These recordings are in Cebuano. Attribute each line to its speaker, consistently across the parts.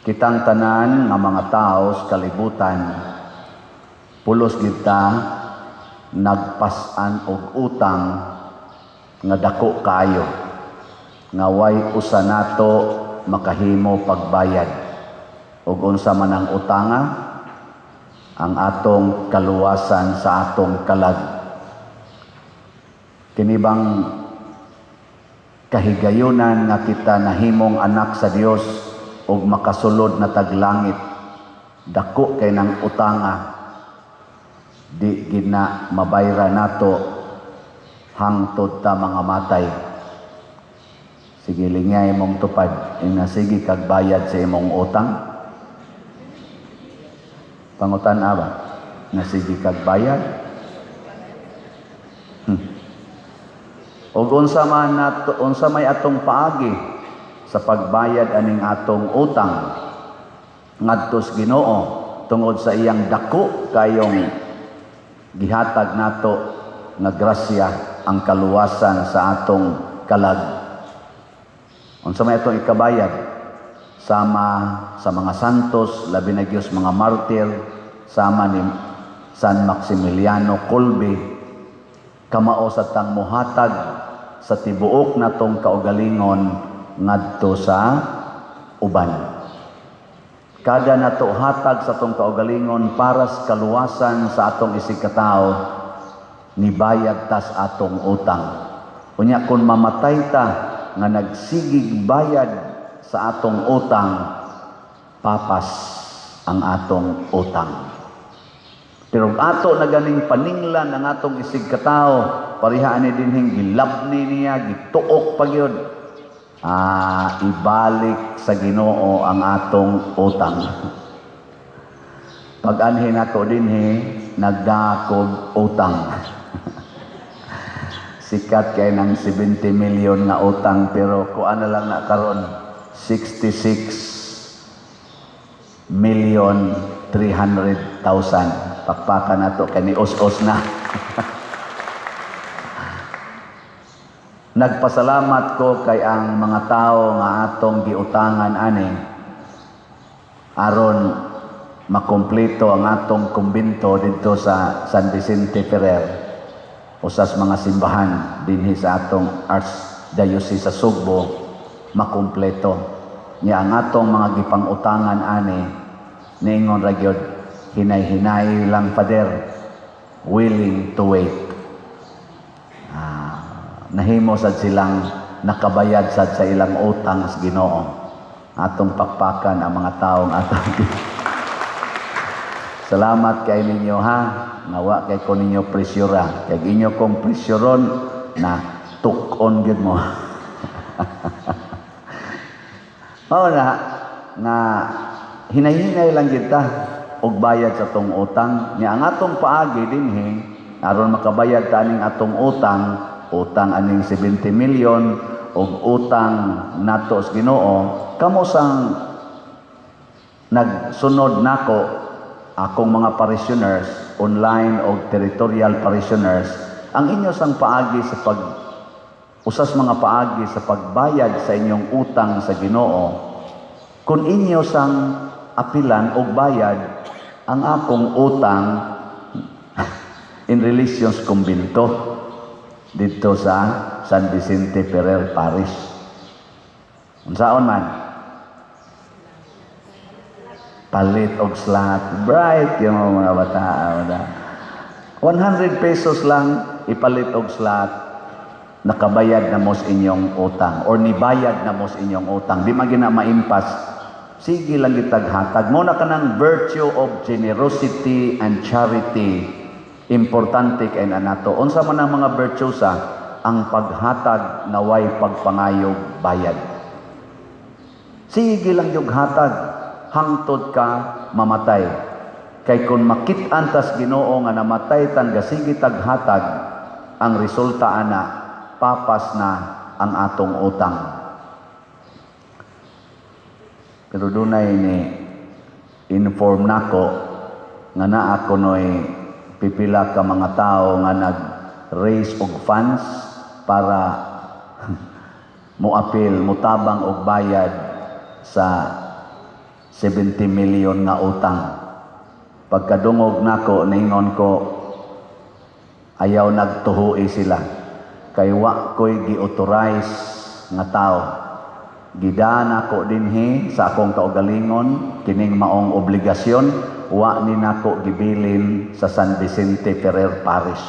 Speaker 1: Kitang tanan nga mga tao sa kalibutan, pulos kita nagpas-an og utang nga dako kaayo nga way usa nato makahimo pagbayad. Ug unsa man ang utanga? Ang atong kaluwasan sa atong kalag. Kini bang kahigayunan nga kita nahimong anak sa Dios ug makasulod na tag langit, dako kay nang utanga, di gid na mabayra nato hangtod ta mga matay. Sige, lingay imong tupad, ina sige kag bayad sa imong utang. Pangutan ba? Na sige kag bayad. Ug unsa man nato, unsa may atong paagi sa pagbayad aning atong utang ngadto sa Ginoo tungod sa iyang dako kayong gihatag nato nga grasya, ang kaluwasan sa atong kalag? Unsa may atong ikabayad? Sama sa mga santos, labi na gyud mga martir, sama ni San Maximiliano Kolbe, kamao sa tang muhatag sa tibuok natong kaugalingon ngadto sa uban. Kada nato hatag sa atong kaugalingon para sa kaluwasan sa atong isig katao, nibayad tas atong utang. Unya kung mamatay ta nga nagsigig bayad sa atong utang, papas ang atong utang. Pero ato na ganing paninglan ang atong isig katao, pareha ani dinhing gilabni niya, gituok pa gyud. Ibalik sa Ginoo ang atong utang. Pag anhi nako dinhi, nagdakog utang. Sikat kay ng 70 million nga utang, pero kuan na lang na karon, 66 million 300,000. Pakpakan nato kay ni os-os na. Nagpasalamat ko kay ang mga tao nga atong giutangan ani aron makumpleto ang atong kumbento didto sa San Vicente Ferrer, usas mga simbahan dinhi sa atong Archdiocese sa Sugbo, makumpleto niya ang atong mga gipangutangan ani. Niingon ra gyud, "Hinay-hinay lang, Father, willing to wait." Nahimo sad silang nakabayad sad sa ilang utang sa Ginoo. Atong pakpakan ang mga taong atong. Salamat kay ninyo ha. Nawa kay ko ninyo presyura. Kay inyo kong presyuron na tuk-on gyud mo. Mao na nga hinay-hinay lang kita og bayad sa tong utang. Nya ang atong paagi dinhi aron makabayad ta aning atong utang, utang aning 70 million og utang nato sa Ginoo, kamo sang nagsunod nako, akong mga parishioners, online o territorial parishioners, ang inyo sang paagi sa pag usas mga paagi sa pagbayad sa inyong utang sa Ginoo, kung inyo sang apilan og bayad ang akong utang in relations kumbinto dito sa San Vicente Ferrer Parish. Unsaon man? Palit og slot. Bright yung mga bata. 100 pesos lang ipalit og slot, nakabayad na mo sa inyong utang or nibayad na mo sa inyong utang. Di man gina maimpas. Sige lang gitag hatag. Mo na kanang virtue of generosity and charity. Importante kay na nato. Unsa man ang mga virtues? Ang paghatag na way pagpangayog bayad. Sige lang yung hatag hangtod ka mamatay. Kay kung makit-an tas Ginoo nga namatay tan gasige tag hatag, ang resulta ana, papas na ang atong utang. Pero dunay ni inform nako nga naa ko noy pipila ka mga tao nga nag-raise og funds para moapil, motabang og bayad sa 70 million nga utang. Pagkadungog nako, ningon ko, ayaw nagtuhui sila. Kay wa ko'y gi-authorize nga tao. Gidaan ako dinhi sa akong kaugalingon, kining maong obligasyon, wa ni nako gibilin sa San Vicente Ferrer Parish.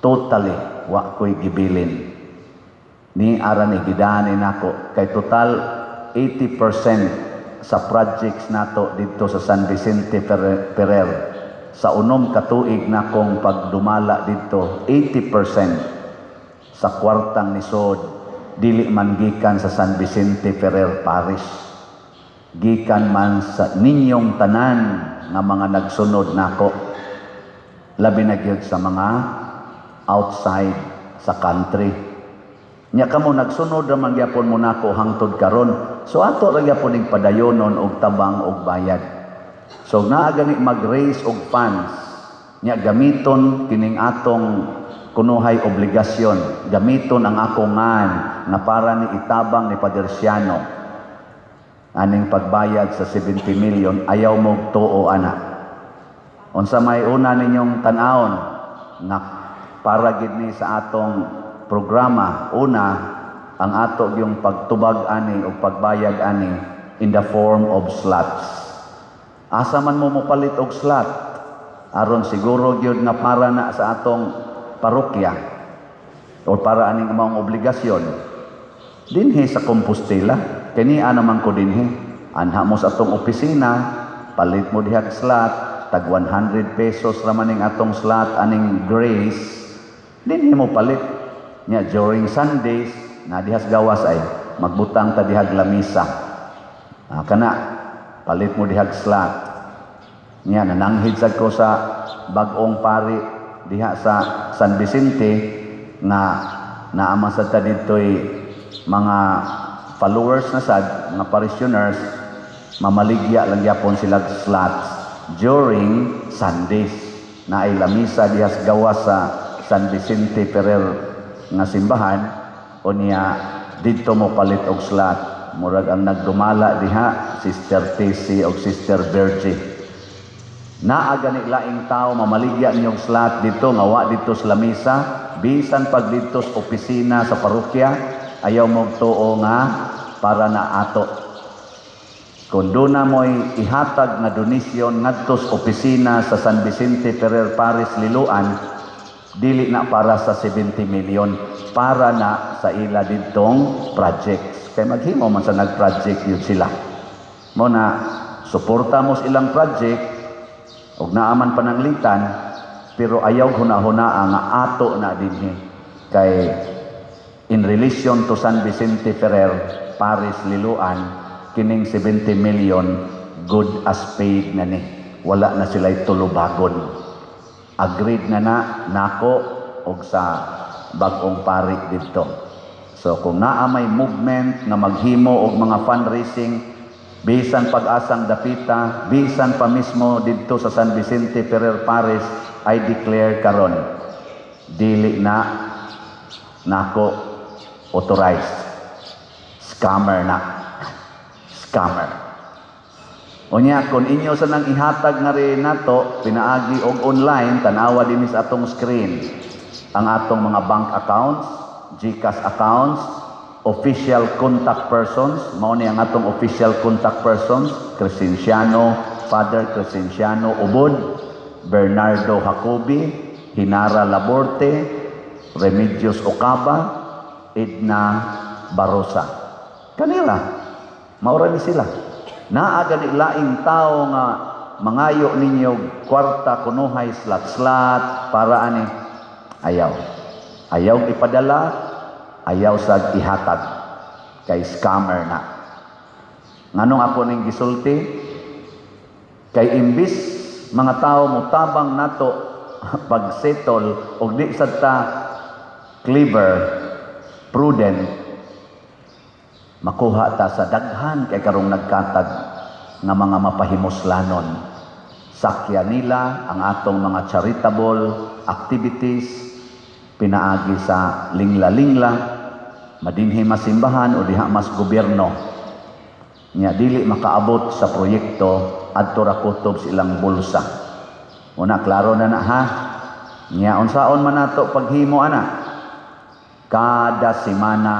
Speaker 1: Totally, wa ko'y gibilin. Ni ara ni gidaan ni nako kay total 80% sa projects nato didto sa San Vicente Ferrer sa 6 ka tuig nakong pagdumala didto, 80% sa kwartang nisod dili man gikan sa San Vicente Ferrer Parish, gikan man sa ninyong tanan nga mga nagsunod nako, labi na gyud sa mga outside sa country. Nya kamo nagsunod ra man gyapon mo nako hangtod karon, so ato ra gyapon ning padayonon og tabang og bayad. So naa gani mag-raise og funds nya gamiton kining atong kunuhay obligasyon, gamiton ang akong ngan nga para ni itabang ni Pader Siano aning pagbayad sa 70 million, ayaw mo tuo ana. Unsa may una ninyong tan-awon nga para gid ni sa atong programa? Una, ang ato yung pagtubag ani o pagbayad ani in the form of slots. Asa man mo mopalit og slot aron siguro gyud nga para na sa atong parokya o para aning maong obligasyon? Dinhi sa Compostela. Kini ana man ko dinhi, anha mo sa atong opisina, palit mo dihag slot, tag 100 pesos ra man ning atong slot aning Grace. Dinhi mo palit nya during Sundays na dihas gawas ay magbutang ta dihag lamisa. Ah, kana palit mo dihag slot nya. Nananghid sad ko sa bag-ong pari diha sa San Vicente nga naa sad ta didtoy mga followers na sad mga parishioners, mamaligya lang gyapon sila slots during Sundays na ay lamisa diha sa gawas sa San Vicente Ferrer nga simbahan. Unya didto mo palit og slot. Murag ang nagdumala diha, Sister Tessie og Sister Virgie. Naa gani laing tao mamaligya niyong slot dito nga wa dito sa lamisa, bisan pag dito sa opisina sa parokya, ayaw mo tuo nga para na ato. Kung doon na mo'y ihatag nga donasyon ngadto sa opisina sa San Vicente Ferrer Parish Liloan, dili na para sa 70 million, para na sa ila didtong projects. Kay maghimo man sa nag-project yun sila. Mo na, suporta mo sa ilang project, og naaman pananglitan, pero ayaw huna-huna nga ato na dinhi. Kay in relation to San Vicente Ferrer Parish Liloan, kining 70 million good as paid na ni. Wala na sila'y tulubagon. Agreed na na nako og sa bag-ong pari didto. So kung naa may movement nga maghimo og mga fundraising bisan pag-asang dapita, bisan pa mismo didto sa San Vicente Ferrer Parish, I declare karon, dili na nako authorized. Scammer na. Scammer. Unya, kung inyo sa nang ihatag nga rin nato, pinaagi og online, tanawa din sa atong screen ang atong mga bank accounts, GCash accounts, official contact persons. Mao ni ang atong official contact persons: Crescenciano, Father Crescenciano Ubod, Bernardo Jacobi, Hinara Laborte, Remedios Ocaba, Edna Barosa. Kanila, maura ni sila. Naa gani laing tao nga mangayo ninyo kwarta kunuhay slot-slot para ani, ayaw. Ayaw ipadala, ayaw sad ihatag kay scammer na. Nganong ako ning gisulti? Kay imbis mga tao mo tabang nato pag-settle og di sad ta clever, prudent, makuha ta sa daghan kay karong nagkatag nga mga mapahimuslanon. Sakya nila ang atong mga charitable activities pinaagi sa lingla-lingla, madinhi mas simbahan o diha mas gobyerno. Nya dili makaabot sa proyekto, adto ra kutob sa ilang bulsa. Una, klaro na na ha. Nya unsaon man nato paghimo ana? Kada semana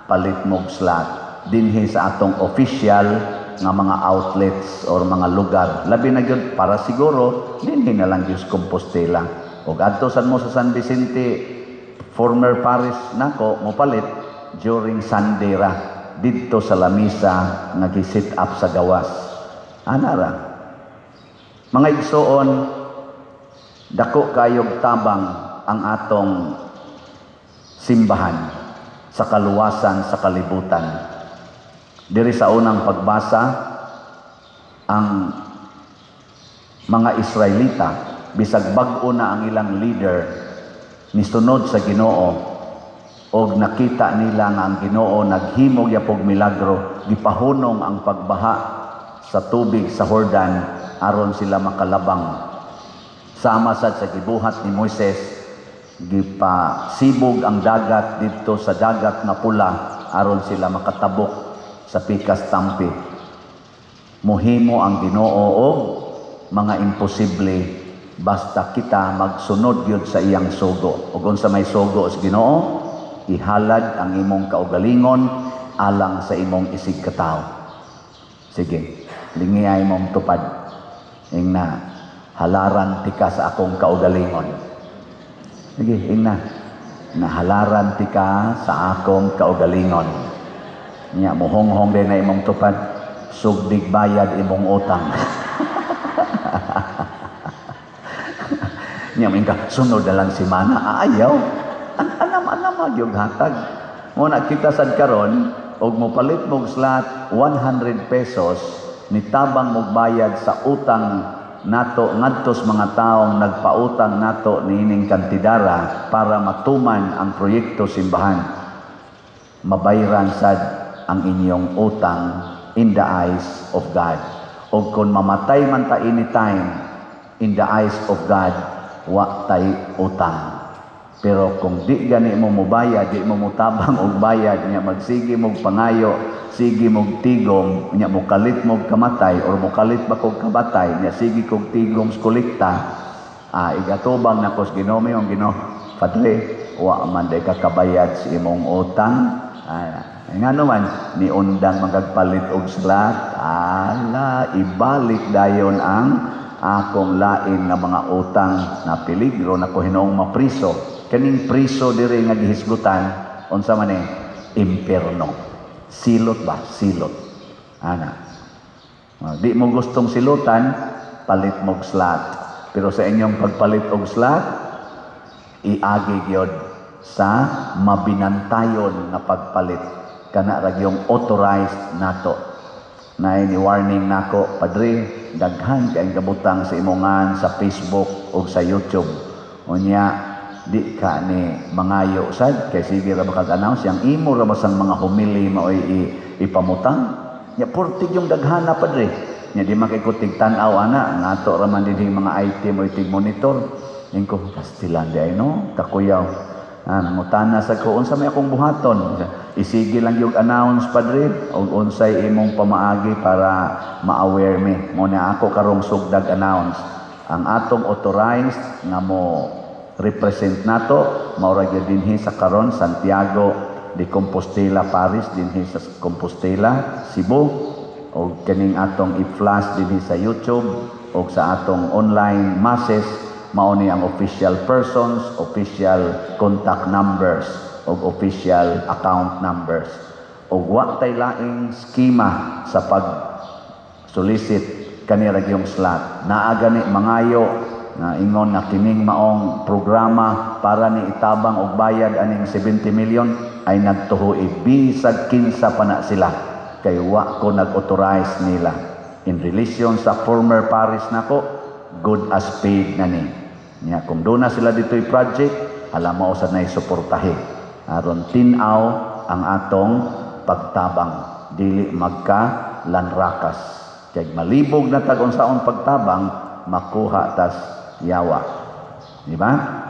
Speaker 1: palit mog slot dinhi sa atong official nga mga outlets or mga lugar. Labi na gyud para siguro dinhi na lang gyud sa Compostela. Og adto sad mo sa San Vicente former parish nako mopalit during Sunday ra didto sa lamisa nga gi-set up sa gawas. Ana ra. Mga igsoon, dako kayog tabang ang atong simbahan sa kaluwasan sa kalibutan. Diri sa unang pagbasa, ang mga Israelita, bisag bag-o na ang ilang leader, nisunod sa Ginoo og nakita nila nga ang Ginoo naghimo gyapog milagro, gipahunong ang pagbaha sa tubig sa Jordan aron sila makalabang. Sama sad sa gibuhat ni Moises, gipasibog ang dagat didto sa Dagat nga Pula aron sila makatabok sa pikas tampi. Muhimo ang Ginoo og mga imposible basta kita magsunod gyud sa iyang sugo. Ug unsa may sugo sa Ginoo? Ihalad ang imong kaugalingon alang sa imong isig katawo. Sige, lingiyay mong tupad. Ingna, "Halaran tika sa akong kaugalingon." Sige, ingna. "Nahalaran tika sa akong kaugalingon." Nya, muhonghong din na imong tupad. "Sugdig bayad imong utang." Nya, ka, "Sunod na lang si mana." Ayaw. Anam-anam magyog hatag. Muna kita sad karon og mopalit mog slot 100 pesos, nitabang mog bayad sa utang nato ngadto sa mga taong nagpautang nato niining kantidara para matuman ang proyekto simbahan. Mabayran sad ang inyong utang in the eyes of God. O kung mamatay man ta anytime, in the eyes of God, wa tay utang. Pero kung di gani mo mobayad, di mo motabang og bayad nya, magsige mog pangayo, sige mog tigom, nya mokalit mog kamatay or mokalit ba kog kabatay, nya sige kog tigom sa kolekta, igatubang na kos Ginoo ang Ginoo, "Padre, wa man day ka kabayad sa imong utang." Ngano man niundang magagpalit og slot, ala, ibalik dayon ang akong lain nga mga utang na peligro na ko hinuong mapriso. Kaning priso diri nga gihisgutan, unsa man ni? Impierno. Silot ba? Silot. Ana. Di mo gustong silutan, palit mog slot. Pero sa inyong pagpalit og slot, iagi gyud sa mabinantayon nga pagpalit. Kana ra gyung authorized nato. Naay ni warning nako, "Padre, daghan kay kabutang sa imongan sa Facebook o sa YouTube. Unya, di ka ni mangayo sad kay sige ra makag-announce yang imo ra basang mga homily maoy ipamutang nya, purtig yung daghana, Padre." Nya di man kay ko tig tan-aw ana, ngato ra man dinhi mga IT mo tig monitor. Ingko, "Pastilan di ay no kakuyaw." Nangutana sa ko unsa may akong buhaton. "Isige lang yung announce, Padre, og unsay imong pamaagi para ma-aware mi." Mo na ako karong sugdag announce ang atong authorized nga mo represent nato, mao ra gyud dinhi sa karon Santiago de Compostela Parish dinhi sa Compostela, Cebu, og kining atong i-flash dinhi sa YouTube og sa atong online masses, mao ni ang official persons, official contact numbers og official account numbers. Og wa tay laing skema sa pag solicit kani ra gyung slot. Naa gani mangayo na ingon nga kining maong programa para ni itabang og bayad aning 70 million, ay nagtuhoi bisag kinsa pa na sila kay wa ko nag-authorize nila. In relation sa former parish nako, good as paid na ni. Nya kung doon na sila dito'y project, alam mo sad nay suportahe aron tin-aw ang atong pagtabang, dili magka lanrakas kay malibog na tag unsaon pagtabang, makuha tas yawa, di ba?